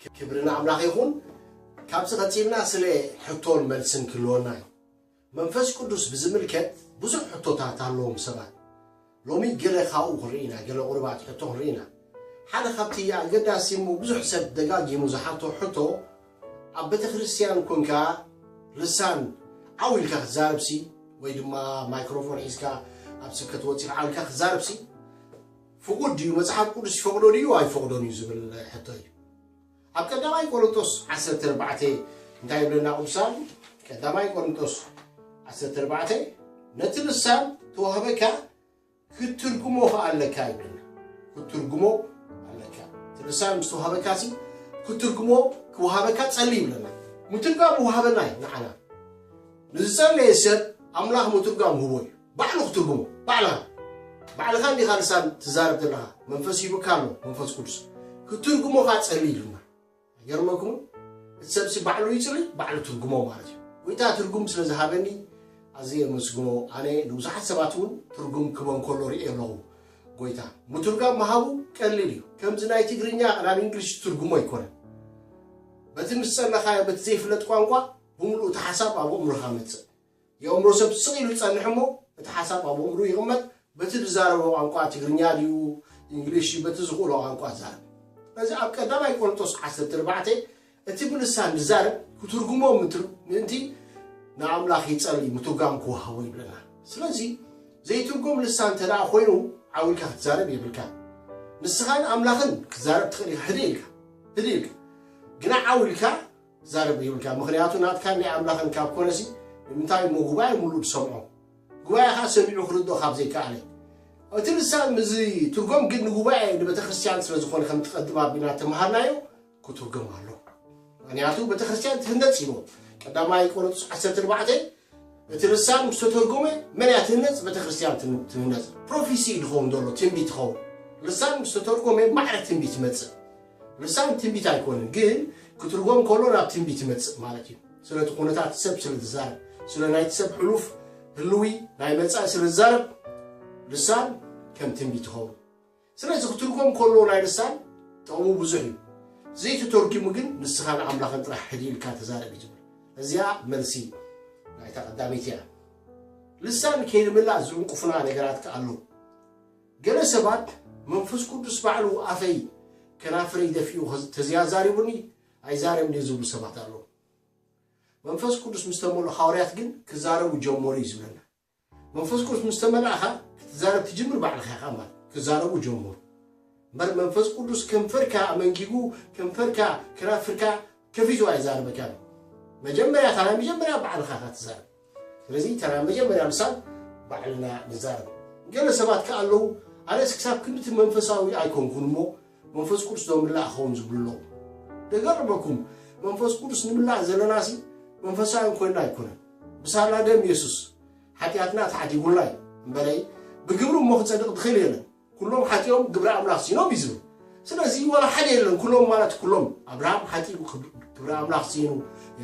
ክብሪ ንኣምላኽ ይኹን። ካብዚ ቀጺልና ስለ ሕቶን መልስን ክህልወና እዩ። መንፈስ ቅዱስ ብዝምልከት ብዙሕ ሕቶታት ኣለዎም ሰባት። ሎሚ ገለ ካብኡ ክንርኢ ኢና፣ ገለ ቁርባት ሕቶ ክንርኢ ኢና። ሓደ ካብቲ ኣገዳሲ እሞ ብዙሕ ሰብ ደጋጊሙ ዝሓቶ ሕቶ፣ ኣብ ቤተ ክርስቲያን ኮንካ ልሳን ዓው ኢልካ ክትዛረብሲ ወይ ድማ ማይክሮፎን ሒዝካ ኣብ ስብከት ወጺኻ ዓው ኢልካ ክትዛረብሲ ፍቑድ ድዩ? መጽሓፍ ቅዱስ ይፈቕዶ ድዩ ኣይፈቕዶን እዩ ዝብል ሕቶ እዩ። ኣብ ቀዳማይ ቆሮንቶስ ዓሰርተ ኣርባዕተ እንታይ ይብለና ቅዱሳን? ቀዳማይ ቆሮንቶስ ዓሰርተ ኣርባዕተ ነቲ ልሳን ተዋህበካ ክትትርጉሞ ከኣ ኣለካ ይብለና። ክትትርጉሞ ኣለካ። እቲ ልሳን ምስ ተዋህበካ ሲ ክትትርጉሞ ክወሃበካ ጸሊ ይብለና። ምትርጓም ወሃበና እዩ ንዓና። ንዝጸለየ ሰብ ኣምላኽ ምትርጓም ህቦ እዩ። ባዕሉ ክትርጉሞ፣ ባዕልኻ። ባዕልኻ እንዲኻ ልሳን ትዛረብ ዘለኻ። መንፈስ ሂቡካ ኣሎ፣ መንፈስ ቅዱስ። ክትትርጉሞ ከኣ ጸሊ ይብለና። ኣይገርመኩምን? እቲ ሰብሲ ባዕሉ ይጽሊ፣ ባዕሉ ትርጉሞ ማለት እዩ። ጎይታ ትርጉም ስለ ዝሃበኒ ኣዝየ የመስግኖ። ኣነ ንብዙሓት ሰባት እውን ትርጉም ክበን ከሎ ርእየ ኣለኹ። ጎይታ ምትርጓም ምሃቡ ቀሊል እዩ። ከምዚ ናይ ትግርኛ ናብ እንግሊሽ ትርጉሞ ኣይኮነን። በቲ ምስ ጸለኻዮ፣ በቲ ዘይፍለጥ ቋንቋ ብምሉእ እቲ ሓሳብ ኣብ ኣእምሮኻ መጽእ። የእምሮ ሰብ ስቕ ኢሉ ይጸንሕ እሞ፣ እቲ ሓሳብ ኣብ ኣእምሮ ይቕመጥ፣ በቲ ዝዛረቦ ቋንቋ ትግርኛ ድዩ፣ እንግሊሽ፣ በቲ ዝኽእሎ ቋንቋ ይዛረብ። ስለዚ ኣብ ቀዳማይ ቆሮንቶስ ዓሰርተ ኣርባዕተ፣ እቲ ብልሳን ዝዛረብ ክትርጉሞ ምትር-፣ ምእንቲ ንኣምላኽ ይጸሊ፣ ምትርጓም ክወሃቦ ይብለና። ስለዚ ዘይትርጎም ልሳን እንተ ደኣ ኮይኑ፣ ዓው ኢልካ ክትዛረብ የብልካ። ንስኻን ኣምላኽን ክትዛረብ ትኽእል ኢኻ፣ ህድእ ኢልካ፣ ህድእ ኢልካ። ግና ዓው ኢልካ ክትዛረብ የብልካ። ምኽንያቱ ናትካን ናይ ኣምላኽን ካብ ኮነሲ፣ ንምንታይ እሞ ጉባኤ ሙሉእ ዝሰምዖ? ጉባኤ ኸኣ ሰሚዑ ክርድኦ ካብ ዘይከኣለ። እቲ ልሳን ምስ ትርጎም ግን ንጉባኤ፣ ንቤተ ክርስቲያን ስለ ዝኾነ፣ ከምቲ ቀድም ኣቢልና ተምሃርናዮ፣ ክትርጎም ኣሎ። ምኽንያቱ ቤተ ክርስቲያን ትህነጽ ኢሉ። ቀዳማይ ቆሮንቶስ ዓሰርተ ኣርባዕተ፣ እቲ ልሳን ምስ ተተርጎመ መን እያ ትህነጽ? ቤተ ክርስቲያን ትህነጽ። ፕሮፌሲ ዝኸውን ዘሎ ትንቢት ይኸውን። ልሳን ምስ ተተርጎመ ማዕረ ትንቢት ይመጽእ። ልሳን ትንቢት ኣይኮነን፣ ግን ክትርጎም ከሎ ናብ ትንቢት ይመጽእ ማለት እዩ። ስለቲ ኩነታት ሰብ ስለ ዝዛረብ፣ ስለ ናይቲ ሰብ ሕሉፍ ህልዊ ናይ መጻኢ ስለ ዝዛረብ፣ ልሳን ከም ትንቢት ይኸውን። ስለዚ ክትርጎም ከሎ ናይ ልሳን ጥቕሙ ብዙሕ እዩ። ዘይተተርጉሙ ግን ንስኻን ኣምላኽን ጥራሕ ህድእ ኢልካ ተዛረብ እዩ ዝብል። እዚኣ መልሲ ናይታ ቀዳመይቲ እያ። ልሳን ከይንምላእ ዝዕንቅፉና ነገራት ከኣ ኣለዉ። ገለ ሰባት መንፈስ ቅዱስ ባዕሉ ኣፈይ ከናፍረይ ደፊኡ ተዘያዛሪቡኒ ኣይዛረብን እየ ዝብሉ ሰባት ኣለዉ። መንፈስ ቅዱስ ምስ ተመልኡ ሃዋርያት ግን ክዛረቡ ጀመሩ እዩ ዝብለና። መንፈስ ቅዱስ ምስ ተመላእኻ ክትዛረብ ትጅምር ባዕልኻ ኢኻ ማለት ክዛረቡ ጀመሩ። እምበር መንፈስ ቅዱስ ከንፈርካ ኣመንጊጉ፣ ከንፈርካ፣ ከናፍርካ ከፊቱ ኣይዛረበካን። መጀመርያ፣ እታ ናይ መጀመርያ ባዕልኻ ኢኻ ትዛረብ። ስለዚ እታ ናይ መጀመርያ ልሳን ባዕልና ንዛረብ። ገለ ሰባት ከኣ ኣለዉ፣ ኣነስ ክሳብ ክንድቲ መንፈሳዊ ኣይኮንኩን እሞ መንፈስ ቅዱስ ዶ ምላእ ክኸውን ዝብሉ ኣለዉ። ደገርመኩም፣ መንፈስ ቅዱስ ንምላእ ዘለናሲ መንፈሳውያን ኮይንና ኣይኮነን። ብሳላ ደም የሱስ ሓጢኣትና ተዓዲጉልና እዩ። እምበረይ ብግብሪ እሞ ክጸድቕ ዝኽእል የለን። ኩሎም ሓጢኦም ግብረ ኣምላኽ ሲኖም እዩ ዝብል። ስለዚ ዋላ ሓደ የለን፣ ኩሎም ማለት ኩሎም፣ ኣብርሃም ሓጢኡ ክብ-፣ ክብረ ኣምላኽ ሲኑ፣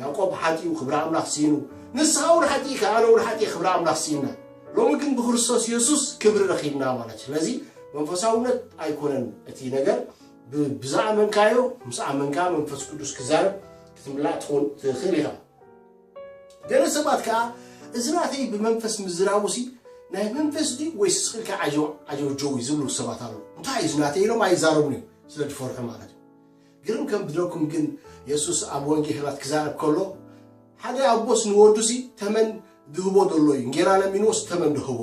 ያዕቆብ ሓጢኡ ክብረ ኣምላኽ ሲኑ፣ ንስኻ እውን ሓጢእካ፣ ኣነ እውን ሓጢእ ክብረ ኣምላኽ ሲና። ሎሚ ግን ብክርስቶስ የሱስ ክብሪ ረኺብና ማለት እዩ። ስለዚ መንፈሳውነት ኣይኮነን እቲ ነገር፣ ብ-፣ ብዝኣመንካዮ፣ ምስ ኣመንካ መንፈስ ቅዱስ ክዛረብ ክትምላእ ትኾን ትኽእል ኢኻ። ገለ ሰባት ከኣ፣ "እዚ ናተይ ብመንፈስ ምዝራቡሲ ናይ መንፈስ ድዩ ወይስ ስቕ ኢልካ ዓጀው-፣ ዓጀውጀው እዩ?" ዝብሉ ሰባት ኣለዉ። "እንታይ እዩ እዚ ናተይ?" ኢሎም ኣይዛረቡን እዮም፣ ስለ ዝፈርሑ ማለት እዩ። ግርም ከም ብድለኩም ግን፣ የሱስ ኣብ ወንጌላት ክዛረብ ከሎ፣ ሓደ ኣቦስ ንወዱሲ ተመን ዝህቦ ዘሎ እዩ። እንጌራ ለሚንዎስ ተመን ዝህቦ፣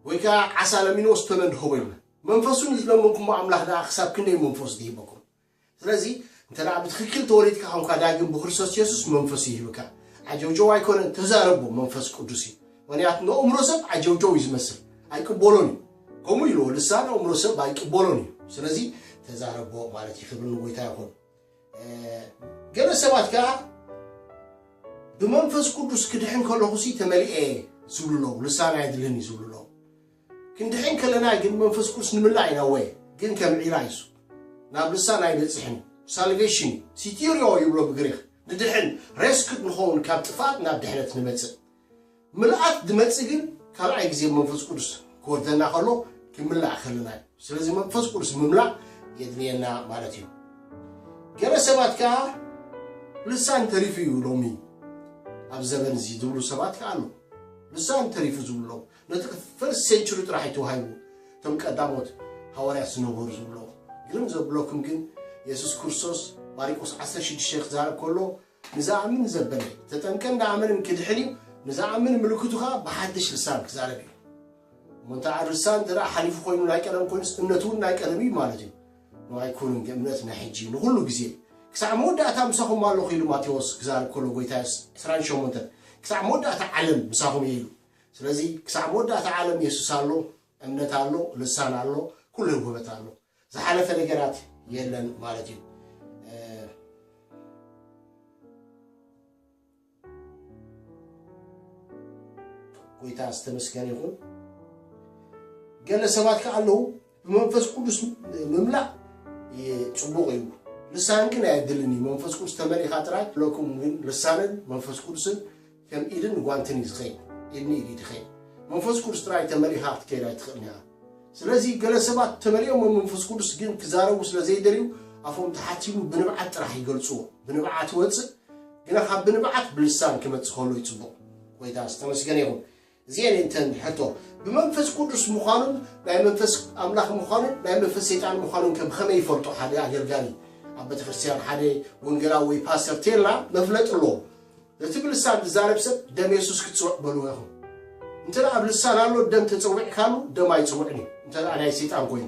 ወይ ከኣ ዓሳ ለሚንዎስ ተመን ዝህቦ ይብለ። መንፈሱ ንዝለመንኩሞ ኣምላኽ ደኣ ክሳብ ክንደይ መንፈሱ ዝሂበኩም? ስለዚ፣ እንተ ደኣ ብትኽክል ተወሊድካ ኾንካ ዳግም ብክርስቶስ የሱስ መንፈሱ ይህብካ። ዓጀውጀው ኣይኮነን፣ ተዛረቦ መንፈስ ቅዱስ እዩ። ምኽንያቱ ንእምሮ ሰብ ዓጀውጀው እዩ ዝመስል፣ ኣይቅበሎን እዩ። ከምኡ ኢልዎ፣ ልሳን ኣእምሮ ሰብ ኣይቅበሎን እዩ። ስለዚ፣ ተዛረቦ ማለት እዩ። ክብሪ ንጎይታ ይኹን። እ፣ ገለ ሰባት ከኣ ብመንፈስ ቅዱስ ክድሕን ከለኹሲ ተመሊኤ ዝብሉ ኣለዉ፣ ልሳን ኣየድልን እዩ ዝብሉ ኣለዉ። ክንድሕን ከለና ግን መንፈስ ቅዱስ ንምላእ ኢና፣ ወይ ግን ከም ዒላ እዩ እሱ። ናብ ልሳን ኣይበጽሕን እዩ። ሳልቬሽን እዩ። ሲቴሪዮ ይብሎ ብግሪኽ። ንድሕን፣ ሬስክድ ንኸውን፣ ካብ ጥፍኣት ናብ ድሕነት ንመጽእ። ምልኣት ዝመጽእ ግን ካልኣይ ግዜ መንፈስ ቅዱስ ክወርደና ከሎ ክምላእ ከለና እዩ። ስለዚ መንፈስ ቅዱስ ምምላእ የድልየና ማለት እዩ። ገለ ሰባት ከዓ ልሳን ተሪፉ እዩ ሎሚ ኣብ ዘበን እዚ ዝብሉ ሰባት ከዓ ኣለዉ። ልሳን ተሪፉ ዝብሉ ኣለዉ። ነቲ ፈርስት ሴንቹሪ ጥራሕ እዩ ተዋሂቡ። እቶም ቀዳሞት ሃዋርያት ዝነበሩ ዝብሉ ኣለዉ። ግርም ዘብለኩም ግን የሱስ ክርስቶስ ማርቆስ ዓሰርተ ሽዱሽተ ክዛረብ ከሎ ንዝኣምን ዘበለ ተጠምቀን ዝኣመንን ክድሕን እዩ። ንዝኣምን ምልክቱ ከዓ ብሓድሽ ልሳን ክዛረብ እዩ። እሞ እንተ ልሳን እንተ ሓሊፉ ኮይኑ ናይ ቀደም ኮይኑስ እምነት እውን ናይ ቀደም እዩ ማለት እዩ። ንዋይ ኩን እምነት ናይ ሕጂ ንኹሉ ግዜ ክሳዕ መወዳእታ ምሳኹም ኣለኹ ኢሉ ማቴዎስ ክዛረብ ከሎ ጎይታ የሱስ ዕስራን ሸሞንተን ክሳዕ መወዳእታ ዓለም ምሳኹም እየ ኢሉ። ስለዚ ክሳዕ መወዳእታ ዓለም የሱስ ኣሎ፣ እምነት ኣሎ፣ ልሳን ኣሎ፣ ኩሉ ህውበት ኣሎ። ዝሓለፈ ነገራት የለን ማለት እዩ። ጎይታ ዝተመስገነ ይኹን። ገለ ሰባት ከዓ ኣለዉ ብመንፈስ ቅዱስ ምምላእ ጽቡቕ እዩ፣ ልሳን ግን ኣየድልን እዩ። መንፈስ ቅዱስ ተመሊኻ ጥራይ ለኩም ግን ልሳንን መንፈስ ቅዱስን ከም ኢድን ጓንትን እዩ ዝኸይድ። ኢድን ኢድ እዩ ዝኸይድ። መንፈስ ቅዱስ ጥራይ ተመሊኻ ክትከይድ ኣይትኽእልን ኢኻ። ስለዚ ገለ ሰባት ተመሊኦም መንፈስ ቅዱስ ግን ክዛረቡ ስለ ዘይደልዩ ኣፎም ተሓቲሙ ብንብዓት ጥራሕ ይገልፅዎ። ብንብዓት ይወፅእ፣ ግና ካብ ብንብዓት ብልሳን ክመፅእ ከሎ ይፅቡቕ። ጎይታ ዝተመስገነ ይኹን። እዚአን እንተን ሕቶ ብመንፈስ ቅዱስ ምዃኑን ናይ መንፈስ ኣምላኽ ምዃኑን ናይ መንፈስ ሰይጣን ምዃኑን ከ ብኸመይ ይፈልጦ ሓደ ኣገልጋሊ ኣብ ቤተክርስትያን ሓደ ወንጌላዊ ወይ ፓስተር ቴላ መፍለጥ ኣለዎ። ነቲ ብልሳን ዝዛረብ ሰብ ደም የሱስ ክትፅውዕ በልዎ ኢኹም። እንተ ደኣ ኣብ ልሳን ኣሎ ደም ተፀዊዕካሉ ደም ኣይፅውዕን እዩ። እንተ ደኣ ናይ ሰይጣን ኮይኑ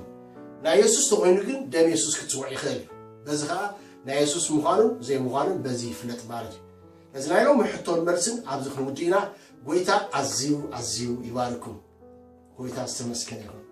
ናይ የሱስ ተኮይኑ ግን ደም የሱስ ክትፅውዕ ይኽእል እዩ። በዚ ከዓ ናይ የሱስ ምዃኑን ዘይምዃኑን በዚ ይፍለጥ ማለት እዩ። ነዚ ናይ ሎሚ ሕቶን መልስን ኣብዚ ክንውድእ ኢና። ጎይታ ኣዝዩ ኣዝዩ ይባርኩም። ጎይታ ዝተመስገነ ይኹን።